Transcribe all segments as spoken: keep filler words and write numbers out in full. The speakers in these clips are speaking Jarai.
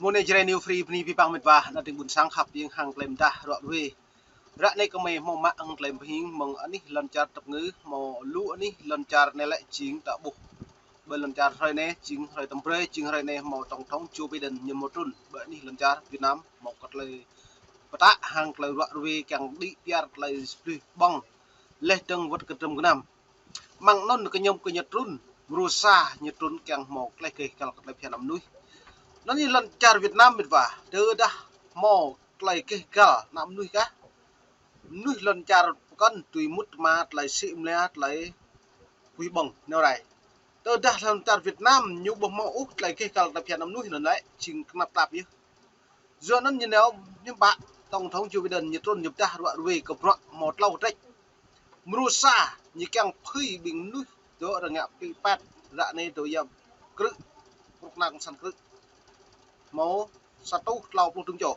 Mơ̆ng anai Jrai New Free bơni abih bang mĕt wa, ană tring ƀuôn sang khăp yang hăng tơlơi mơdah ruă ruê. Ră anai kơmơi hmâo mă hăng tơlơi pơhing mơ̆ng anih lŏn čar tơpơngư, hmâo lu anih lŏn čar anai lĕ jing ta ƀuh. Ƀơi lŏn čar hrơi anai, jing hrơi tơm brơi, jing hrơi anai hmâo tổng thống Joe Biden ñu hmâo trŭn ƀơi anih lŏn čar Việt Nam, hmâo kơ tơlơi pơtă hăng tơlơi ruă ruê kiăng đĭ piar tơlơi splih ƀơ̆ng. Laih dơ̆ng wơ̆t kơ drăm gơnam. Mơ̆ng anŭn kơ ñu kơ ñu trŭn, mrô sa ñu trŭn kiăng hmâo tơlơi gêh găl kơ tơlơi phiăn mơnuih. Anŭn ñu lŏn čar Việt Nam mĕt wa, tơdah hmâo tơlơi gêh găl ană mơnuih kah. Mơnuih lŏn čar pơkŏn tui mŭt tơma tơlơi sĭ mlia tơlơi pui ƀơ̆ng nao rai. Tơdah lŏn čar Việt Nam ñu ƀu hmâo ôh tơlơi gêh găl tơlơi phiăn mơnuih anŭn lĕ jing kơnăp tap yơh. Yua anŭn ñu nao ñu ƀă tổng thống Joe Biden ñu trŭn ñu pơdah ruă ruê kơ bruă hmâo tlâo kơtrĕč. Mrô sa ñu kiăng phưi ƀing mơnuih dŏ rơngiă pĭ pet ră anai dŏ yap krư̆, krŭk kơna cộng sản krư̆. Hmâo sa rơtuh tlâo pluh dŭm čô.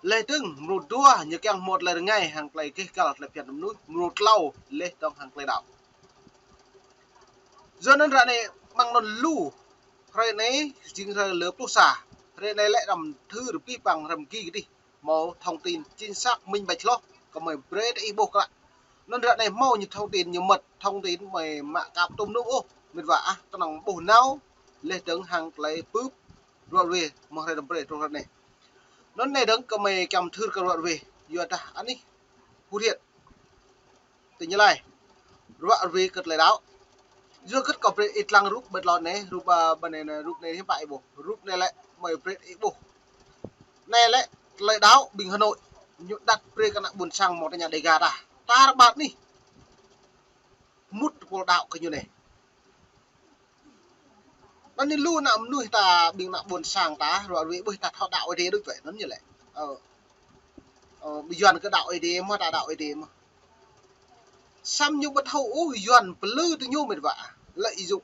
Laih dơ̆ng mrô dua ñu kiăng hmâo tơlơi rơngai hăng tơlơi gêh găl tơlơi phiăn mơnuih, mrô tlâo laih dơ̆ng hăng tơlơi đaŏ. Yua anŭn ră anai mơ̆ng anŭn lu, hrơi anai jing hrơi lơ pluh sa, hrơi anai lĕ răm thư rơbih bang răm gih kơdih hmâo thông tin chính xác minh bạch hloh, kơmơi brơi tơ ih ƀuh klă. Anŭn ră anai hmâo ñu thông tin ñu mơ̆t, thông tin kơmơi mă kăp tŭm nŭ ôh, mĕt wa ah, kơnơ̆ng ƀuh nao, laih dơ̆ng hăng tơlơi bưp ruă ruê mơ̆ng hrơi tơm brơi truh hrơi anai. Anŭn anai dơ̆ng kơmơi kiăng thưr kơ ruă ruê, yua dah anih hŭt hiĕt. Tơ ñu laĭ ruă ruê kơ tơlơi đaŏ. Yua kơ kâo brơi ih lăng rup ƀơi tlôn anai, rup, a, ƀơi anai, anai, rup anai hiư̆m pă ih ƀuh. Rup anai lĕ kơmơi brơi ih ƀuh. Anai lĕ tơlơi đaŏ ƀing Hà Nội. Ñu đăt brơi kơ ană ƀuôn sang hmâo tơña Dega ta. Tar ƀar anih. Mŭt tơpul đaŏ kơ ñu anai. Anŭn anai lu ană mơnuih ta ƀing ană ƀuôn sang ta, ruă ruê ƀuh ta thâo đaŏ Ơi Adai đôč wơ̆t, anŭn ñu lĕ. Ơ. Ơ, ƀing Yuan kơ đaŏ Ơi Adai mơ̆, ta đaŏ Ơi Adai mơ̆. Samơ̆ ñu ƀu thâo ôh Yuan pơlư tơ ñu mĕt wa. Lĕ ih yŭ.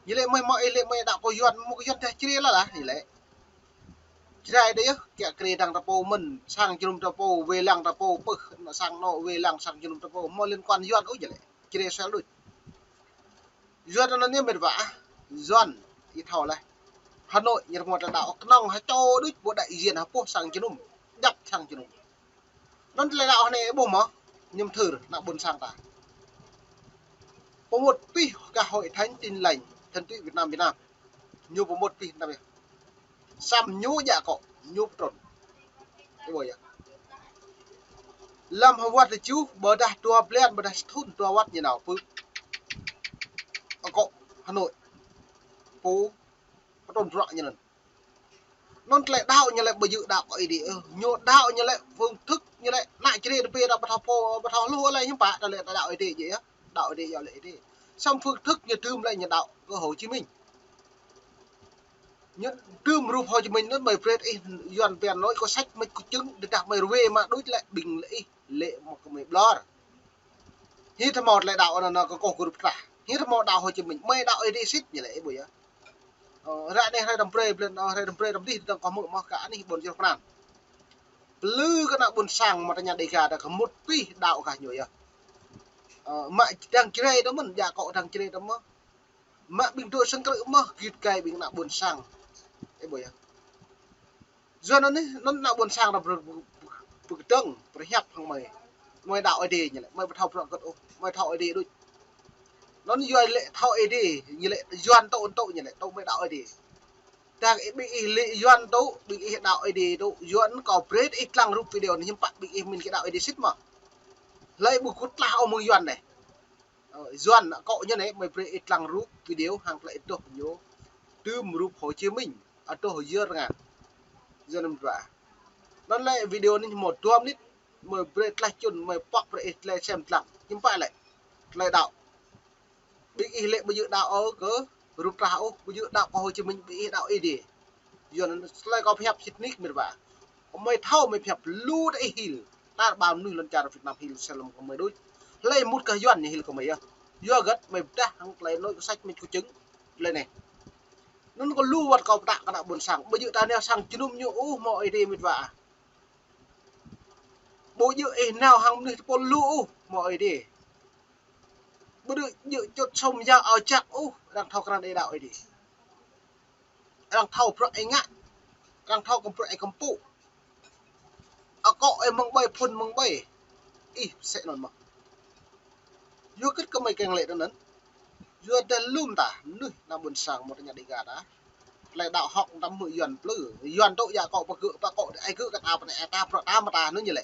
Ñu lĕ mơi mă ih lĕ mơi đaŏ kơ Yuan, mơ̆ kơ Yuan tơdah Jrai lah lah, ñu lĕ. Jrai đơi yơh, kiăng Jrai dăng ta pô mơ̆n, sang jơnum ta pô, wai lăng ta pô, pơh, sang anŏ wai lăng sang jơnum ta pô, mơ̆ liên quan Yuan ôh ñu lĕ. Jrai sel đôč. Yuan anŭn anai mĕt wa ah, Yuan ih thâo laih. Hà Nội ñu rơmut tơlơi đaŏ kơnơ̆ng ha čô đôč ƀu đại diện ha pô sang jơnum, djăp sang jơnum. Anŭn tơlơi đaŏ anai ƀuh mơ̆, ñu thưr ană ƀuôn sang ta. Pơmŭt pih kơ Hội Thánh Tin Lành Thuần Túy Việt Nam, Việt Nam. Ñu pơmŭt pih anŭn yơh. Samơ̆ ñu djă akŏ, ñu pơtrŭn. Ih ƀuh yơh. Lăm ha wơ̆t tơjuh, ƀôdah dua blan, ƀôdah sa thŭn, dua wơ̆t ñu nao pơ akŏ Hà Nội. Pô pơtrŭn bruă ñu anŭn. Anŭn tơlơi đaŏ ñu lĕ ƀu djơ̆ đaŏ kơ Ơi Adai ôh. Ñu đaŏ ñu lĕ phương thức ñu lĕ ană Jrai tơpê đaŏ ƀu thâo pô, ƀu thâo hluh lĕ hiư̆m pă, tơlơi đaŏ Ơi Adai djơ̆ yơh. Đaŏ Ơi Adai yơh lĕ Ơi Adai. Samơ̆ phương thức ñu tơm lĕ ñu đaŏ kơ Hồ Chí Minh. Ñu tơm rup Hồ Chí Minh anŭn mơi brơi ih Yuan pian nói có sách mách có chứng, tơdah mơi ruê mă đôč lĕ ƀing lĕ ih lĕ mơ̆ kơmơi ƀlŏr. Hiư̆m tơhmâo tơlơi đaŏ anŭn anŭn kơ kâo kơ rup trah. Hiư̆m tơhmâo đaŏ Hồ Chí Minh, mơi đaŏ Ơi Adai sĭt ñu lĕ ih ƀuh yơh. Ơ, ră anai hrơi tơm brơi, blan, ơ, hrơi tơm brơi tơm dih tơdang kâo hmư̆ mơ̆ kơ anih ƀôn Jrai Prang. Pơlư kơ ană ƀuôn sang mơ̆ tơña Dega ta kơ mŭt pih đaŏ kơ ñu yơh. Ơ, mă dăng Jrai ta mơ̆n, djă akŏ dăng Jrai ta mơ̆. Mă ƀing dŏ sang krư̆ mơ̆, git gai ƀing ană ƀuôn sang. Ih ƀuh yơh. Yua anŭn anai, anŭn ană ƀuôn sang ta pơ-, pơ-, pơkơdơ̆ng, pơhiăp hăng mơi. Mơi đaŏ Ơi Adai ñu lĕ, mơi ƀu thâo bruă kơ̆t ôh, mơi thâo Ơi Adai đôč. Anŭn yua lĕ thâo Ơi Adai, ñu lĕ Yuan tŭ tŭ ñu lĕ, tŭ mơi đaŏ Ơi Adai. Tơdah ƀing ih lĕ Yuan tŭ, ƀing ih đaŏ Ơi Adai tŭ, Yuan kâo brơi ih lăng rup video anai hiư̆m pă ƀing ih min kơ đaŏ Ơi Adai sĭt mơ̆. Hlơi ƀu kŭt tlah ôh mơ̆ng Yuan anai. Ơ, Yuan akŏ ñu anai, mơi brơi ih lăng rup video hăng tơlơi adoh ñu. Tơm rup Hồ Chí Minh, adoh yơr ngă. Yuan anŭn ƀă. Anŭn lĕ video anai hmâo dua mơnit, mơi brơi tlaih čun, mơi pŏk brơi ih tơlơi sem lăng. Hiư̆m pă lĕ. Tơlơi đaŏ. Ƀing ih lĕ ƀu djơ̆ đaŏ ôh kơ rup trah ôh, ƀu djơ̆ đaŏ kơ Hồ Chí Minh, ƀing ih đaŏ Ơi Adai. Yuan anŭn tơlơi kâo pơhiăp sĭt nik mĕt wa. Kơmơi thâo mơi pơhiăp lu tơ ih hil. Tar ƀar mơnuih lŏn čar Việt Nam hil sel lăm kơmơi đôč. Hlơi mŭt kơ Yuan ñu hil kơmơi yơh. Yua hơget mơi pơdah hăng tơlơi nói có sách mách có chứng. Tơlơi anai. Anŭn kơ lu wơ̆t kâo pơtă kơ ană ƀuôn sang. Ƀu djơ̆ ta nao sang jơnum ñu ôh hmâo Ơi Adai mĕt wa. Ƀu djơ̆ ih nao hăng mơnuih tơpul lu ôh hmâo Ơi Adai. Ƀu djơ̆ čut sum yao ao jak ôh, arăng thâo krăn đei đaŏ Ơi Adai. Arăng thâo bruă ih ngă, Arăng thâo kơ bruă ih kơmpŭ. Akŏ ih mơ̆ng ƀai, phŭn mơ̆ng ƀai. Ih sĕ anŭn mơ̆n. Yua kơ gơmơi kiăng lĕ tui anŭn. Yua dah lŏm ta, mơnuih ană ƀôn sang mơ̆ng tơña Dega ta. Tơlơi đaŏ hŏk tăm hmư̆ Yuan plư. Yuan tŭ yă akŏ pơgơ̆, pơkŏ, ai gơ̆ kơ ta pơnĕ, ai ta prŏ ta mơta anŭn ñu lĕ.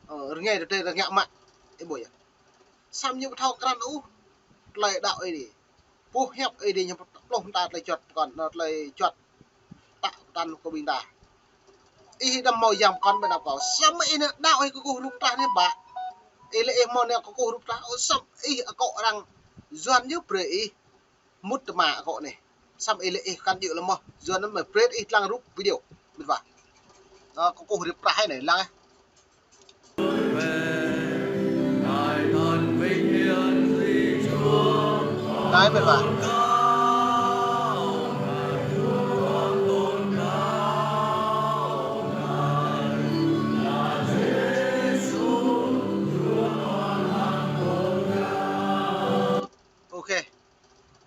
Ơ, rơngai tơdơi rơngai mă. Ih ƀuh yơh. Samơ̆ ñu ƀu thâo krăn ôh. Tơlơi đaŏ Ơi Adai. Boh hiăp Ơi Adai ñu pluh mơta tơlơi juăt pơkŏn, tơlơi juăt tă pơtăn kơ ƀing ta. Ih đăm hmâo yang pơkŏn ƀơi anăp kâo. Samơ̆ ih anai đaŏ ih kơkuh rup trah anai ƀă. Ih lĕ ih hmâo anai kơkuh rup trah. Ơ, samơ̆ ih akŏ arăng Yuan ñu brơi ih mŭt tơma akŏ anai. Samơ̆ ih lĕ ih kăn djơ̆ lơ̆m mơ̆n. Yuan anŭn mơ̆ brơi ih lăng rup video. Mĭt wa. Ơ, kơkuh rup trah anai lăng ih. Đấy, mệt vả. Ok.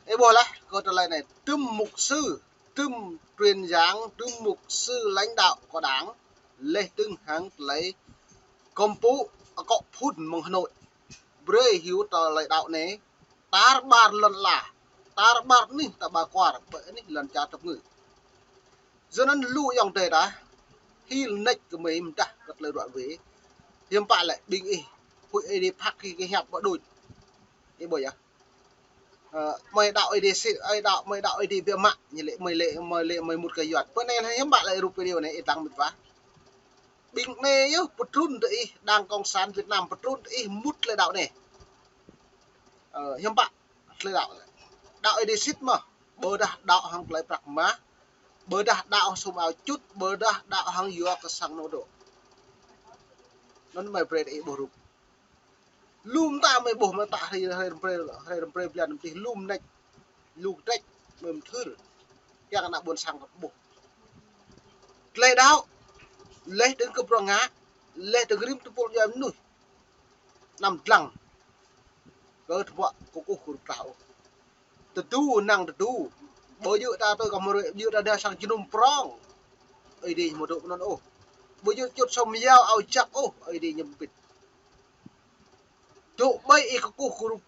Ih ƀuh laih, kơ tơlơi anai, tơm mục sư, tơm truyền giảng, tơm mục sư lãnh đạo của Đảng, laih dơ̆ng hăng tơlơi kơmpŭ akŏ phŭn mơ̆ng Hà Nội. Brơi hyu tơlơi đaŏ anai, tar ƀar lŏn ala, tar ƀar anih ta ƀar kuar, ƀơi anih lŏn čar tơpơngư. Yua anŭn lu ayŏng adơi ta, hil nač kơ mơi mơdah kơ tơlơi ruă wê. Hiư̆m pă lĕ ƀing ih, huĭ Ơi Adai phak hĭ kơ hiăp ƀu đôč. Ih ƀuh yơh. Ơ, mơi đaŏ Ơi Adai sĭt, ơi đaŏ, mơi đaŏ Ơi Adai biă mă, ñu lĕ, mơi lĕ, mơi lĕ, mơi mŭt kơ Yuan. Pơ anai hiư̆m pă lĕ rup video anai, ih lăng mĭt wa. Ƀing anai yơh pơtrŭn tơ ih, Đảng Cộng sản Việt Nam pơtrŭn tơ ih mŭt tơlơi đaŏ anai. Ơ, hiư̆m pă tơlơi đaŏ. Đaŏ Ơi Adai sĭt mơ̆n, ƀôdah đaŏ hăng tơlơi prăk mah, ƀôdah đaŏ sum ao čut, ƀôdah đaŏ hăng yua kơ sang anŏ dŏ. Anŭn mơi brơi ih ƀuh rup. Lŏm ta mơi ƀuh mơ̆ ta hrơi, hrơi rơmprê, hrơi rơmprê blan rơmplih lŏm nač. Lu kơtrĕč mơi mơthưr. Kiăng ană ƀôn sang kơ ƀuh. Tơlơi đaŏ, laih dơ̆ng kơ prŏng ngă, laih dơ̆ng rĭm tơpul djuai mơnuih. Anăm dlăng kơ tơpă kơkuh kơ rup trah ôh. Tơdu năng tơdu. Ƀu djơ̆ ta tui kơ mơrơi, ƀu djơ̆ ta đa sang jơnum prŏng. Ơi Adai ñu mơdŏ anŭn ôh. Ƀu djơ̆ čut sum yao ao jak ôh, Ơi Adai ñu pĭt. Dŏ ƀơi ih kơkuh kơ rup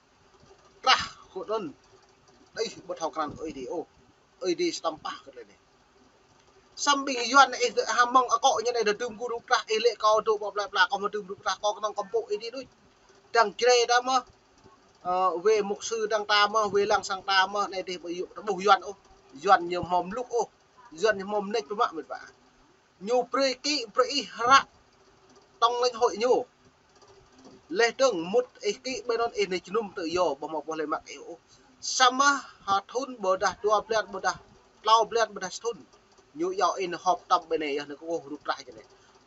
trah kơ anŭn. Ih ƀu thâo krăn Ơi Adai ôh. Ơi Adai sơtăm pah kơ tơlơi anai. Samơ̆ ƀing Yuan ih hơmăng akŏ ñu anai dơ̆ng tơm kơ rup trah, ih lĕ kâo dŏ ƀă plă plă, kâo hmâo tơm rup trah, kâo kơnơ̆ng kơmpŭ Ơi Adai đôč. Dăng Jrai ta mơ̆, ơ, wê mục sư dăng ta mơ̆, wê lăng sang ta mơ̆, anai dih ƀu yua, ƀu Yuan ôh. Yuan ñu hmâo mlŭk ôh. Yuan ñu hmâo mơneč pơmă mĭt wa. Ñu brơi kĭ, brơi ih hră tŏng lĕnh hôi ñu. Laih dơ̆ng mŭt ih kĭ ƀơi anŭn ih nao jơnum tự do, ƀu hmâo pô hlơi mă ih ôh. Samơ̆ ha thŭn ƀôdah dua blan, ƀôdah klâo blan, ƀôdah sa thŭn. Ñu iâu ih nao họp tăm ƀơi anai yơh, nao kơkuh rup trah ih anai.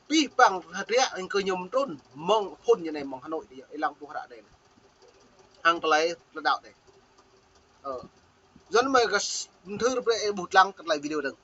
Pih păng hơdră ih kơ ñu mơtrŭn, mơ̆ng phŭn ñu anai, mơ̆ng Hà Nội anai yơh, ih lăng ƀuh hră anai. Hăng tơlơi, tơlơi đaŏ anai. Ơ. Yua anŭn mơi kơ s-, mơthưr brơi ih ƀuh dlăng kơ tơlơi video dơ̆ng.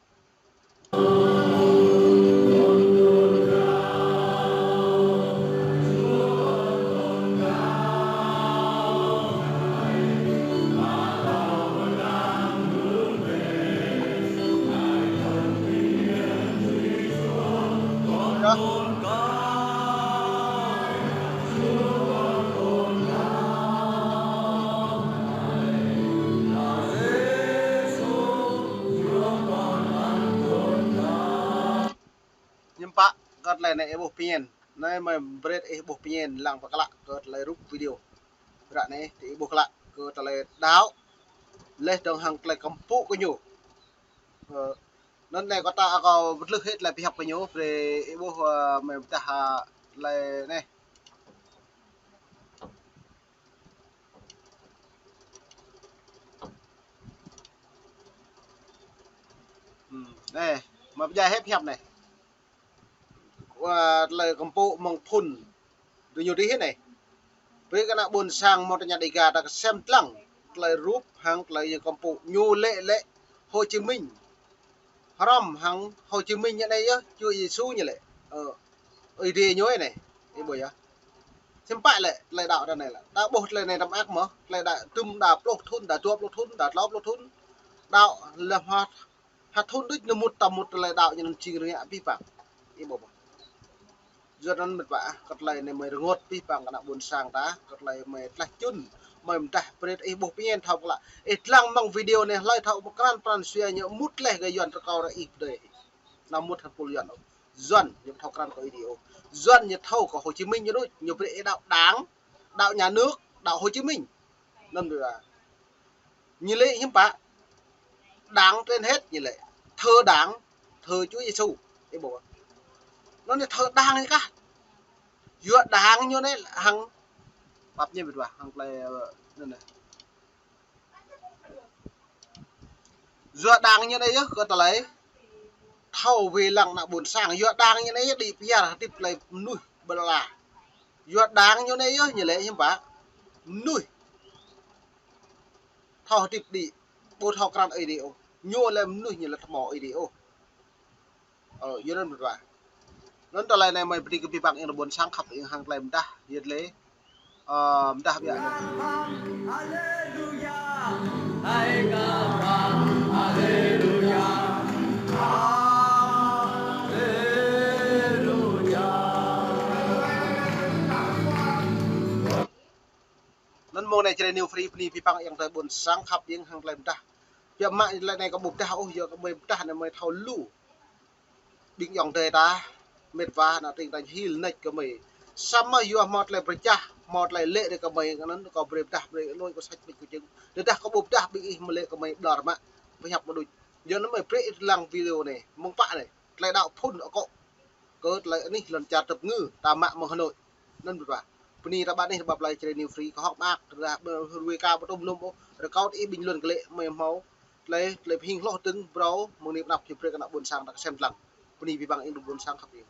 Hiư̆m pă kơ tơlơi anai ih ƀuh pơñen. Anai mơi brơi ih ƀuh pơñen lăng pơklă kơ tơlơi rup video. Ră anai ih ƀuh klă kơ tơlơi đaŏ. Laih dơ̆ng hăng tơlơi kơmpŭ kơ ñu. Ơ, anŭn anai kâo ta, kâo pơtlưh hĭ tơlơi pơhiăp kơ ñu, brơi ih ƀuh, ơ, mơi pơdah, ơ, tơlơi anai. Hmm, anai, mơi pơdjai hĭ pơhiăp anai. Wa, tơlơi kơmpŭ mơ̆ng phŭn. Tui ñu dih anai. Brơi kơ ană ƀôn sang mơ̆ng tơña Dega ta kơsem dlăng tơlơi rup hăng tơlơi ñu kơmpŭ. Ñu lĕ lĕ Hồ Chí Minh. Hrŏm hăng Hồ Chí Minh ñu anai yơh, Chúa Giêsu ñu lĕ. Ơ, Ơi Adai ñu anai. Ih ƀuh yơh. Hiư̆m pă lĕ, tơlơi đaŏ ta anai lĕ. Ta ƀuh tơlơi anai tơm ak mơ̆, tơlơi đaŏ tơm đa pluh thŭn, đa dua pluh thŭn, đa klâo pluh thŭn. Đaŏ lĕ hmâo Hă thun đôč nơ mŭt ta mŭt tơlơi đaŏ ñu anŭn jing rơngiă abih bang. Ih ƀuh ƀuh. Yua anŭn mĕt wa ah, kơ tơlơi anai mơi rơngot abih bang kơ ană ƀôn sang ta, kơ tơlơi mơi tlaih čun, mơi mơdah brơi ih ƀuh pơñen thâo pơklă. Ih lăng mơ̆ng video anai hlơi thâo pơkrăn pran jua ñu mŭt laih gah Yuan rơkâo ră ih pơdơi. Nao mŭt hăng pul Yuan ôh. Yuan ñu thâo krăn kơ ih dih ôh. Yuan ñu thâo kơ Hồ Chí Minh ñu đôč, ñu brơi ih đaŏ đảng, đaŏ nhà nước, đaŏ Hồ Chí Minh. Anŭn ƀiă. Ñu lĕ hiư̆m pă? Đảng trên hết ñu lĕ. Thờ đảng, thờ Chúa Giêsu. Ih ƀuh. Anŭn ñu thờ đảng ñu kah. Yua đảng ñu anai hăng pap ñu ƀiă wa, hăng tơlơi, ơ, anŭn anai. Yua đảng ñu anai yơh kơ tơlơi thâo wai lăng ană ƀôn sang. Yua đảng ñu anai yơh đĭ pơyơr hơdip tơlơi mơnuih ƀơi lŏn ala. Yua đảng ñu anai yơh ñu lĕ hiư̆m pă? Mơnuih thâo hơdip đĭ, ƀu thâo krăn ih dih ôh. Ñu lĕ mơnuih ñu lĕ tơmo ih dih ôh. Ơ, yua anŭn mĕt wa. Anŭn tơlơi anai mơi pơđĭ kơ abih bang ih ƀôn sang khăp ih hăng tơlơi mơdah, yua tơlơi, ơ, mơdah ƀiă. Haleluya. Hai kơ Pha, haleluya. Haleluya. Anŭn mông anai Jrai New Free bơni abih bang ih tơlơi ƀôn sang khăp ih hăng tơlơi mơdah. Biă mă tơlơi anai kâo ƀu pơdah ôh, yua kơ mơi pơdah anai mơi thâo lu. Ƀing ayŏng adơi ta, mĕt wa, ană tring ta hil nač kơ mơi. Samơ̆ yua hmâo tơlơi pơčah, hmâo tơlơi lĕ rai kơ mơi, anŭn kâo brơi pơdah, brơi lơi kơ săč pĭt kơ jing. Tơdah kâo ƀu pơdah ƀing ih mơlĕ kơ mơi ƀlŏr mă, pơhiăp mơ̆ đôč. Yua anŭn mơi brơi ih lăng video anai, mơ̆ng pă anai, tơlơi đaŏ phŭn akŏ. Kơ tơlơi anih lŏn čar tơpơngư, ta mă mơ̆ng Hà Nội. Anŭn ƀiă wa. Bơni ta ƀă anih ƀă plơi Jrai New Free, kơ hŏk mơak, rơđah ƀơ-, rơwơi ka ƀu tŭm nŭm ôh, rơkâo ih ƀing Yuan kơ lĕ mơi hmâo. Tơlơi, tơlơi pơhing hloh dơ̆ng brâo, mơ̆ng anai pơ anăp ñu brơi kơ ană ƀôn sang ta kơsem lăng. Bơni abih bang ih ƀôn sang khăp ih.